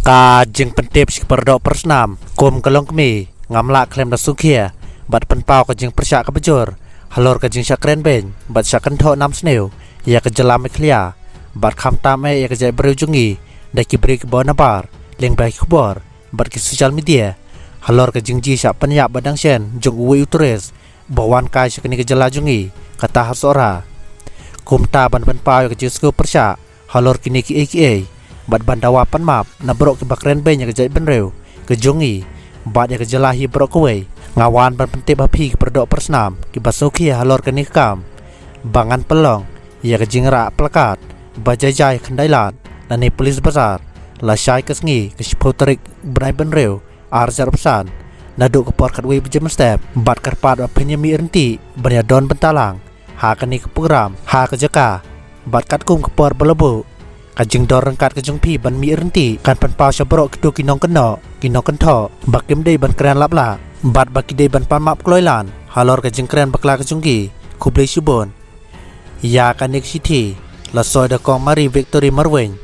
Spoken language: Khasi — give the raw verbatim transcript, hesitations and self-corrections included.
Ka jingpyntip sha ki paradoh parasnam kum ka longkmie, ngam lah khlem da sngewkhia bad pynpaw ka jingpyrshah kaba jur halor ka jingshah kren beiñ bad shah kynthoh nam sniew ïa ka jylla Meghalaya bad khamtam eh ïa ka jaitbynriew jong ngi da ki briew kiba nabar lyngba ki khubor bad ki social media halor ka jingjia shah pynïap ba dang shen jong uwei u tourist ba wan kai sha kane ka jylla jong ngi, kata ha Sohra. Kumta ban pynpaw ïa ka jingsngewpyrshah halor kine kiei kiei bad ban dawa pan map na baroh kiba kren beiñ ïa ka jaitbynriew ka jong ngi bad ïa ka jylla hi baroh kawei, nga wan ban pyntip ha phi ki paradoh parasnam kiba sngewkhia halor kane ka kam ba ngan pynlong ïa ka jingrah placard ba jai jai ha Khyndailad lane Police Bazar lashai ka sngi ka shiphew tarik bnai ba hynriew ar hajar arphew san, naduh ka por khatwei baje mynstep bad kyrpad ba phin ïa mih ryntih ban ïa don bynta lang ha kane ka program ha ka jaka. Bad katkum ka por ba la buh, ka jingdon ryngkat ka jong phi ban mih ryntih kan pynpaw sha baroh kito ki nongkynnoh ki nongkynthoh ba kim dei ban kren lap lah bad ba ki dei ban pan map kloi lan halor ka jingkren bakla ka jong ki. Khublei shibun. Ïa kane ka shithi la soi da Kong Marie Victory Marwein,